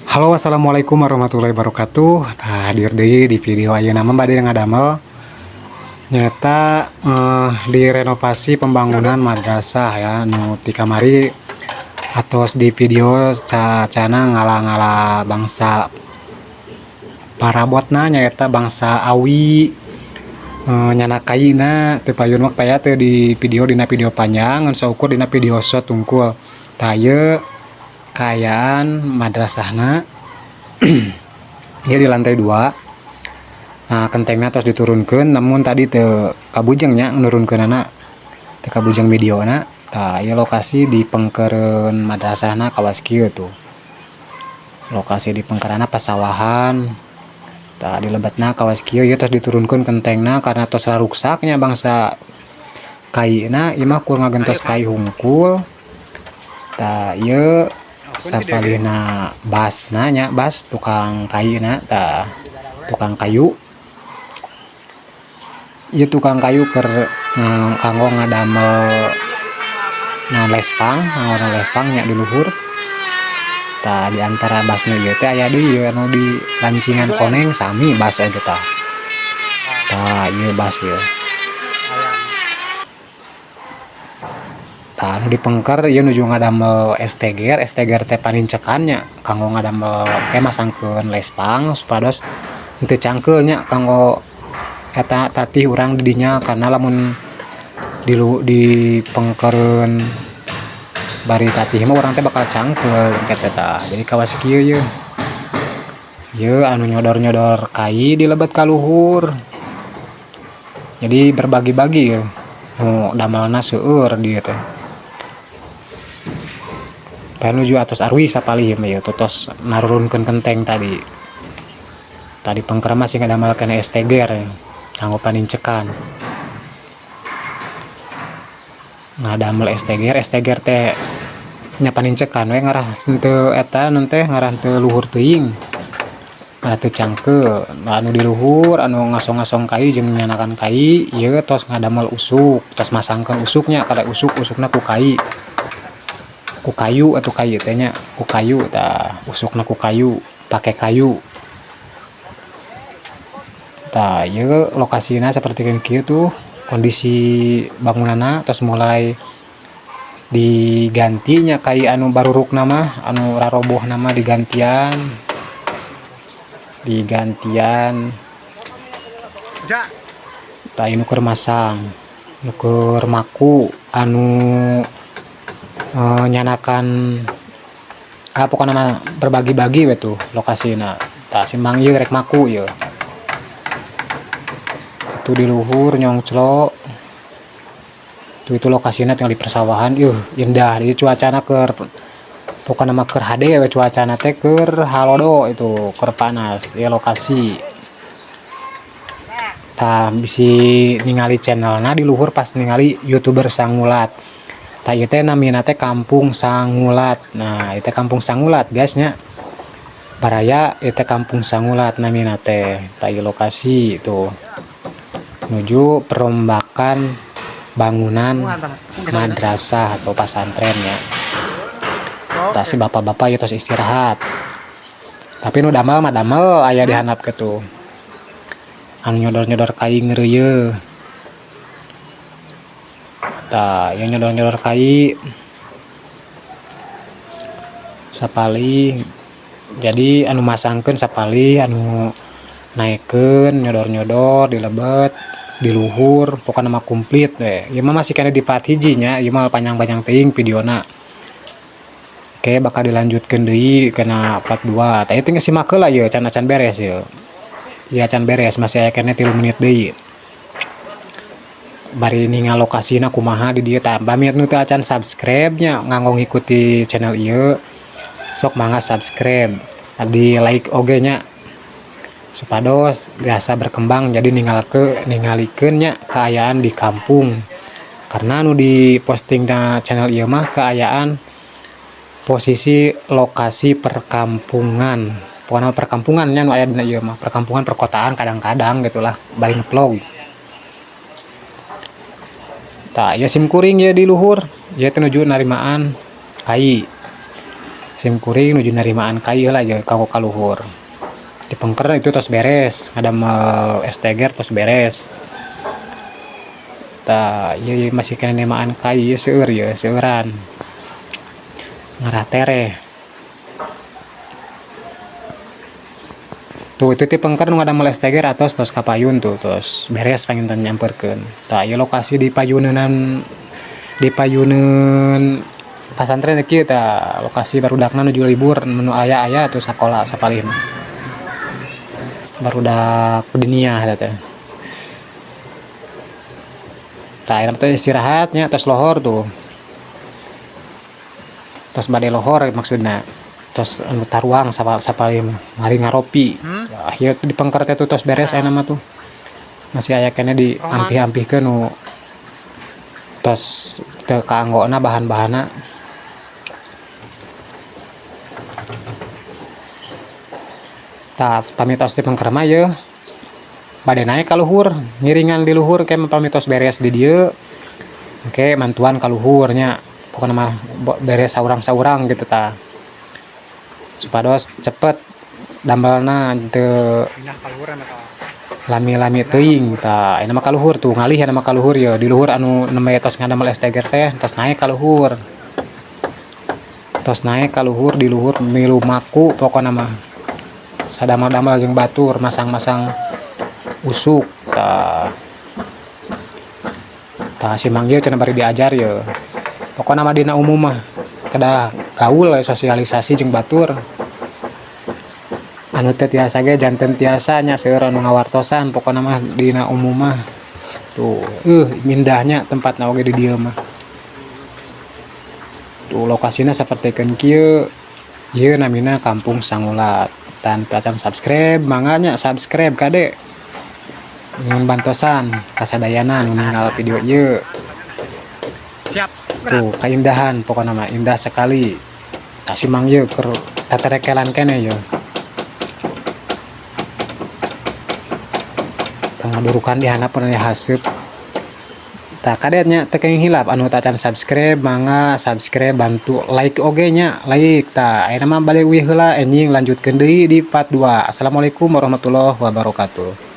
Halo, assalamualaikum warahmatullahi wabarakatuh. Nah, hadir deui di video ayeuna mah bade ngadamel nyata direnovasi pembangunan madrasah ya, nu ti kamari atos di video cacana ngala-ngala bangsa parabotna, nyaeta bangsa awi, nyandak kaina. Teu payun mah paya teu di video dina video panjang, ngan saukur dina video short tungkul. Tah, ieu kaayaan madrasahna, ieu di lantai 2. Nah, kentengna tos diturunkeun, namun tadi teu kabujeng nya nurunkeunana, teu kabujeng videona. Tah, ieu lokasi di pengkereun madrasahna kawas kieu tuh. Lokasi di pengkeranna pasawahan. Tah, di lebetna kawas kieu, ieu tos diturunkeun kentengna karena tos raruksak nya bangsa kaina, ieu mah kur ngagentos kai hungkul. Tah, ieu sapalihna basna nya, bas tukang kaina. Tah, tukang kayu. Ieu tukang kayu keur kanggo ngadamel na lespang, kanggo lespang nya di luhur. Tah, di antara basna ieu teh aya deui ieu anu di lancingan koneng, sami bas oge tah. Tah, ieu bas ieu. Tah, anu di pengker ieu nuju ngadamel STGR, STGR teh panincekan nya kanggo ngadamel ke masangkeun lespang supados henteu cangkeul nya kanggo eta tatih urang di dinya, karena lamun di di pengkereun bari tatih mah urang teh bakal cangkeul engke teh. Tah, jadi kawas kieu yeuh. Ieu anu nyodor-nyodor kai di lebet ka luhur. Jadi berbagi-bagi yeuh, nu damelna seueur dieu teh. Tah, nuju atos arwi sapalih mah ieu tos narurunkeun kenteng tadi. Tadi pengker masih ngadamel keneh STGR kanggo panincekan. Ngadamel STGR, STGR teh nya panincekan we ngarah henteu eta naon teh, ngarah teu luhur teuing. Ngarah teu cangkeul. Nah, anu di luhur anu ngasong-ngasong kai jeung nyandakan kai ieu tos ngadamel usuk, tos masangkeun usuknya, kada usuk usukna ku kai. Ku kayu atuh kai teh nya, ku kayu tah, usukna ku kayu, pake kayu. Tah, ieu lokasina sapertikeun kieu tuh kondisi bangunanna tos mulai diganti nya, kai anu barurukna mah, anu rarobohna mah digantian. Digantian. Tah, ieu nu keur masang, nu keur maku anu nyandakan, ah, pokona mah berbagi-bagi we tuh lokasina. Tah, si mang ieu rek maku ieu. Itu di luhur nyongclo. Tuh, itu lokasina tinggal di persawahan, yuh, indah. Jadi cuacana keur pokona mah keur hade we cuacana teh, keur halodo itu, keur panas. Ieu lokasi. Tah, bisi ningali channelna di luhur pas ningali YouTuber Sangulat. Tah, ieu teh namina teh Kampung Sangulat. Nah, ieu teh Kampung Sangulat, guys, nya. Baraya, ieu teh Kampung Sangulat namina teh. Tah, ieu lokasi tuh. Nuju perombakan bangunan madrasah atau pasantren ya. Tah, si bapak-bapak ieu tos istirahat. Tapi nu damel mah damel aya di handap kitu. Anu nyodor-nyodor kai ngeureuyeuh. Tah, ieu nyodor-nyodor kai sapalih. Jadi anu masangkeun sapalih, anu naekkeun nyodor-nyodor di lebet, di luhur, pokona mah komplit we. Ieu mah masih keneh di part 1 nya, ieu mah panjang-panjang teuing videona. Oke, bakal dilanjutkeun deui kana part 2. Tah, ieu teh simak heula ieu can acan beres ieu. Ieu acan beres, masih aya keneh 3 menit deui. Bari ningal lokasina kumaha di dieu. Tah, pami nu teu acan subscribe nya nganggo ngikuti channel ieu, sok mangga subscribe, di like oge nya supados biasa berkembang, jadi ningalikeun nya kaayaan di kampung, karena anu di posting na channel ieu mah kaayaan posisi lokasi perkampungan, pokokna perkampungan nya nu aya dina ieu mah, perkampungan perkotaan kadang-kadang gitulah bari ngevlog. Tah, ieu sim kuring ieu di luhur ieu teh nuju narimaan kai. Sim kuring nuju narimaan kai heula ye kanggo ka luhur. Di pengker itu tos beres, ngadamel STG tos beres. Tah ieu masih keneh nerimaan kai ieu seueur ieu seueuran. Ngarah tereh. Tuh itu ti pengker nu ngadamel STG atos tos kapayun tuh tos beres panginten nyamperkeun. Tah ieu lokasi di payuneunnan di payuneun pasantren teh kieu tah lokasi barudakna nuju libur nu aya-aya tuh sakola sapalih mah. Barudak diniyah eta teh. Tah ayeuna teh istirahat nya tos lohor tuh. Tos bade lohor maksudna. Tos anu taruang sapalih mah mari ngaropi. Tah ieu di pengker teh tuh tos beres ayeuna mah tuh. Masih aya keneh diampih-ampihkeun nu tos teu kaanggona bahan-bahanna. Tah pami tos di pengker mah yeuh bade naek ka luhur ngiringan di luhur ke pami tos beres di dieu engke mantuan ka luhur nya pokona mah beres saurang-saurang kitu tah supados cepet damelna teu lami-lami teuing tah ayeuna mah ka luhur tuh ngalih ayeuna mah ka luhur yeuh di luhur anu nembe tos ngadamel STG teh tos naek ka luhur. Tos naek ka luhur di luhur milu maku pokona mah sadamel-damel jeung batur masang-masang usuk tah. Tah si Mang ieu cenah bari diajar yeuh. Pokona mah dina umum mah kedah gaul we sosialisasi jeung batur. Anu teu tiasa ge janten tiasa nya seueur anu ngawartosan pokona mah dina umum mah. Tuh indahnya tempatna oge di dieu mah. Tuh lokasina sapertikeun kieu. Ieu namina Kampung Sangulat. Tan acan subscribe mangga nya subscribe kade. Nyuhun bantosan kasadayana nu ninggal video ieu. Siap. Tuh kaindahan pokona mah indah sekali. Kasih mang ieu keur taterekelan keneh ieu. Pangadurukan di handap aya haseup. Tah kade nya teu kenging hilap anu tacan subscribe mangga subscribe bantu like oge nya like tah ayeuna mah bade uih heula enjing lanjutkeun deui di part 2. Assalamualaikum warahmatullahi wabarakatuh.